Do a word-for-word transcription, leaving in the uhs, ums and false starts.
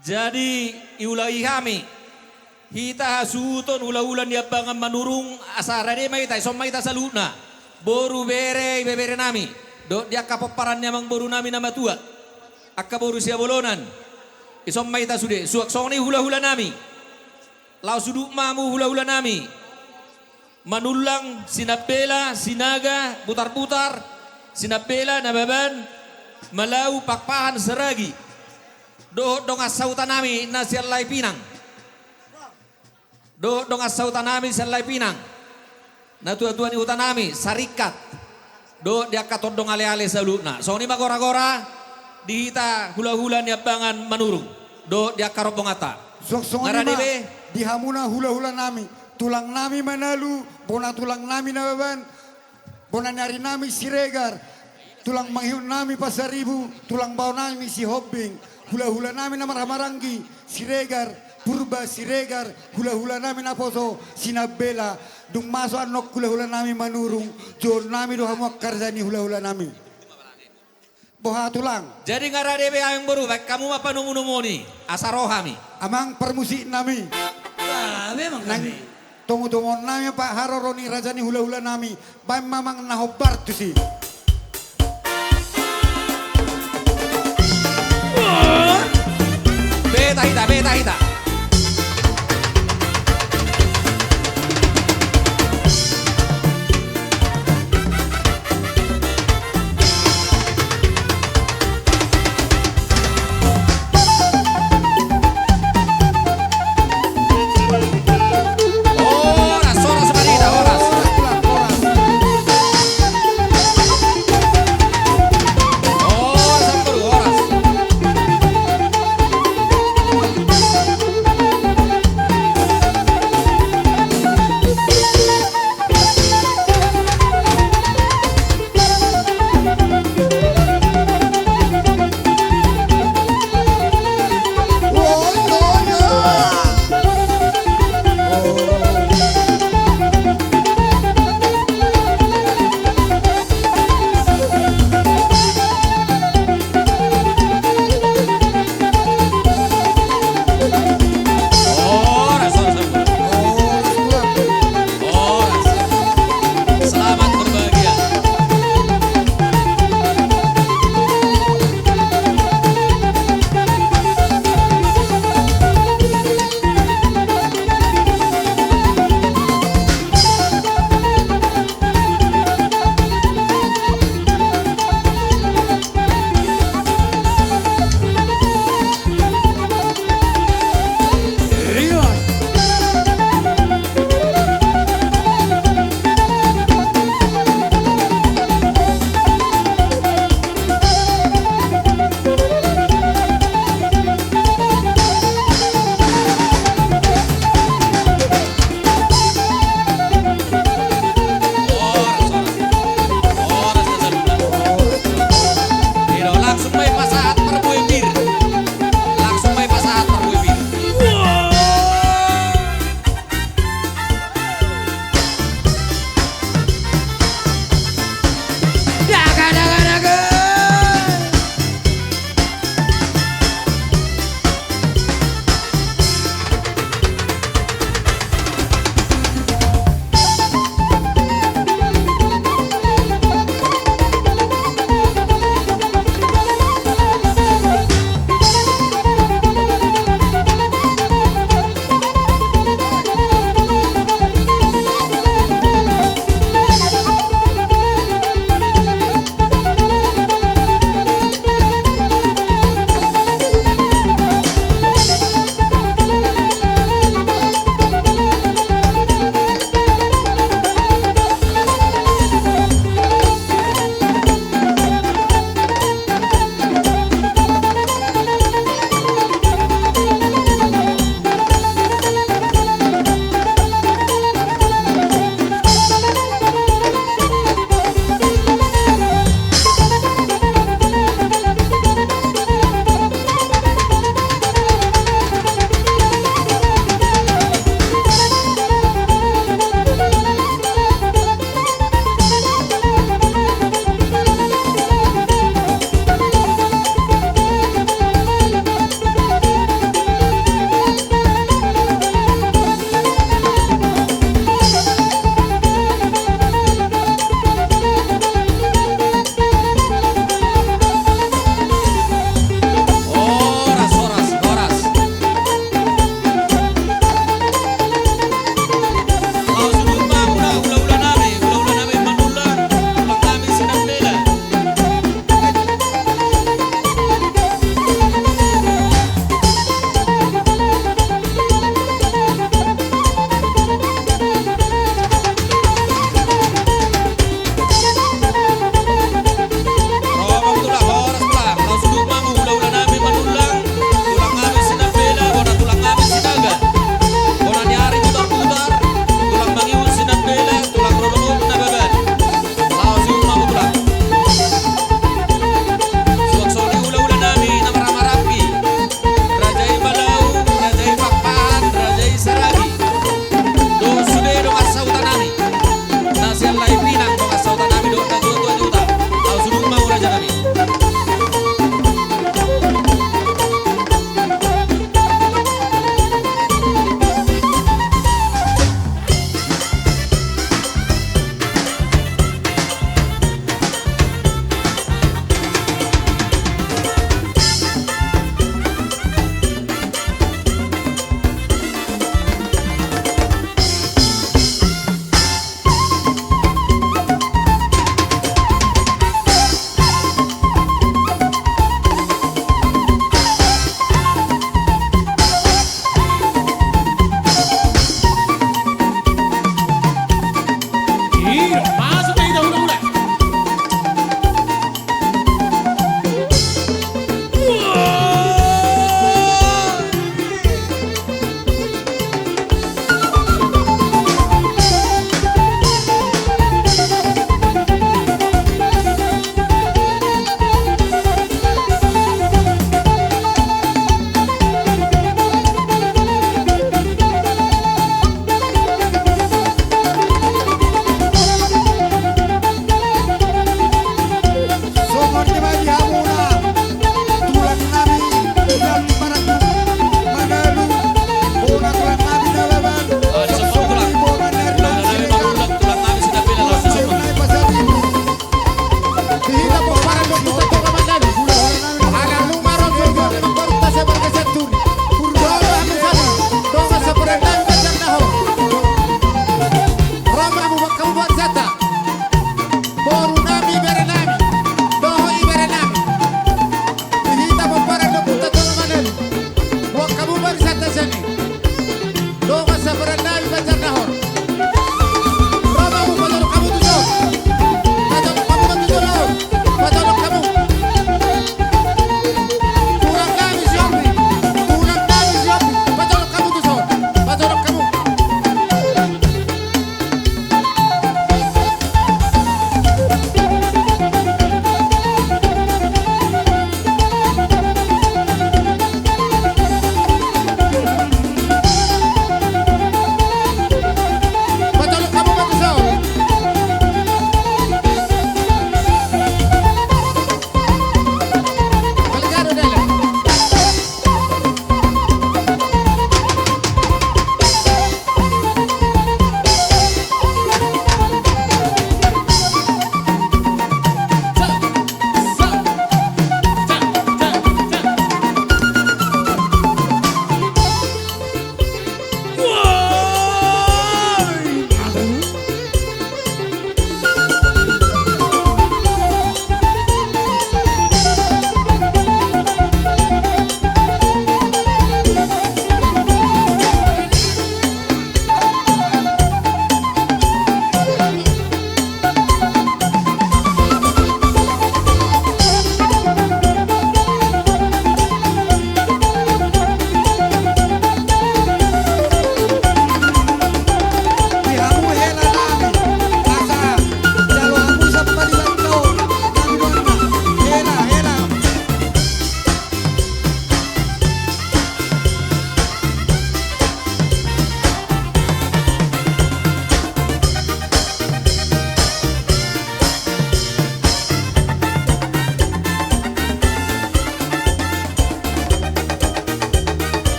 Jadi, iulahon hami, hita hasuhuton hulahula ni Ambangan Manurung, asa rade ma hita, ison ma hita saluhutna. Boru, bere, ibebere nami, dohot di angka pomparan ni amangboru nami na matua, angka boru Siabolonan. Ison ma hita sude, suang songon i hulahula nami. Laos udut ma hamu hulahula nami. Manullang, Sinambela, Sinaga, Butarbutar, Sinambela, Nababan, Malau, Pakpahan, Saragi. Dohot dongan sahuta nami na sian Lae Pinang. Dohot dongan sahuta nami sian Lae Pinang. Natuatua ni huta nami, Saringkat. Dohot di angka tondong aleale saluhutna. Songon i ma goragora di hita hulahula ni Ambangan Manurung. Dohot di angka rombonganta. Suang songon i ma di hamuna hulahula nami. Tulang nami Manalu, bona tulang nami Nababan, bona ni ari nami Siregar, tulang mangihut nami Pasaribu, tulang bao nami Sihombing, hulahula nami na marhahamaranggi, Siregar, Purba Siregar, hulahula nami naposo, Sinambela, dung masuk annon hulahula nami Manurung, jouon nami do hamu angka raja ni hulahula nami. Boha tulang? Jadi nga rade be amangboru, baen hamu ma panomunomuon i, asa ro hami. Amang parmusik nami. Nang tomutomuon nami ma haroro ni raja ni hulahula nami, baen ma amang na hombar tusi.